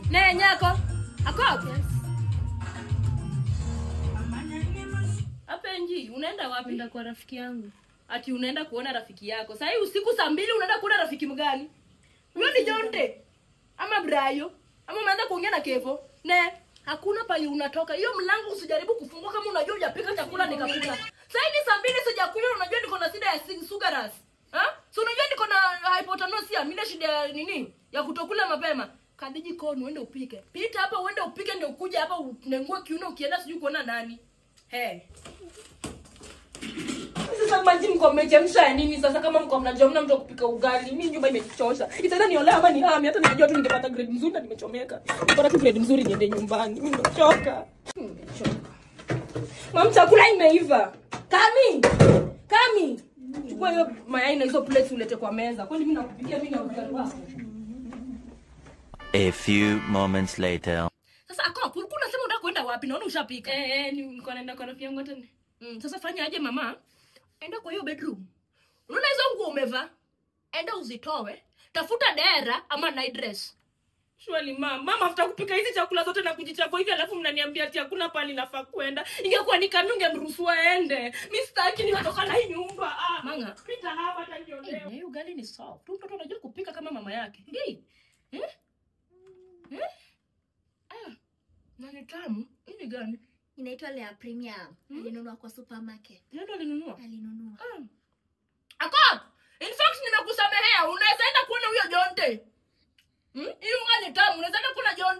Ne nyako. Akop. Yes. Apenji, unaenda wapi? Naenda kwa rafiki yangu. Ati unaenda kuona rafiki yako. Sasa hii usiku saa 2 unaenda kuona rafiki mgani? Huyo ni Jonte ama Brayo ama umeanza kuongea na Kevo? Ne, hakuna pali unatoka. Hiyo mlango usijaribu kufungua kama unajua hujapika chakula nikakula. Sasa hii ni saa 2 sijakula, unajua niko na shida ya sugar. Ha? So unajua niko na hypotension, mimi shida ya nini? Ya kutokula mapema. Kadiji kono uende upike. Pita hapa uende upike ndio ukuje hapa unengue kiuno ukienda sijui kuona nani. Hey. Sasa maji mko mmechemsha ya nini sasa kama mko mnajua mna mtu kupika ugali? Mimi nyumba imenichosha. Itaenda niolewa ama nihame? Hata ninajua tu ningepata grade mzuri na nimechomeka. Nipata tu grade mzuri niende nyumbani. Mimi nimechoka. Nimechoka. Mam, chakula imeiva. Kami. Kami. Chukua hiyo mayai na hizo plates ulete kwa meza. Kwani mimi nakupikia mimi na ugali wako? A few moments later. Sasa Akop, ulikuwa unasema unataka kwenda wapi? Naona ushapika. Nilikuwa naenda kwa rafiki yangu hata. Sasa fanya aje mama? Enda kwa hiyo bedroom. Unaona hizo nguo umevaa? Enda uzitoe. Tafuta dera ama night dress. Surely mama, mama after kupika hizi chakula zote na kujichafua hivi alafu mnaniambia ati hakuna pali nafaa kwenda. Ingekuwa ni kama ungemruhusu aende. Mimi sitaki, nimetoka na hii nyumba. Ah, Manga. Pita hapa hata niolewe. Hiyo ugali ni soft. Mtoto anajua kupika kama mama yake. Ndi. Eh? Eh? Ah. Na ni tamu. Hii ni gani? Inaitwa Lea Premium. Alinunua kwa supermarket. Yeye ndo alinunua. Alinunua. Akop, in fact nimekusamehea. Unaweza enda kuona huyo Jonte. Hii unga ni tamu. Unaweza enda kuona Jonte.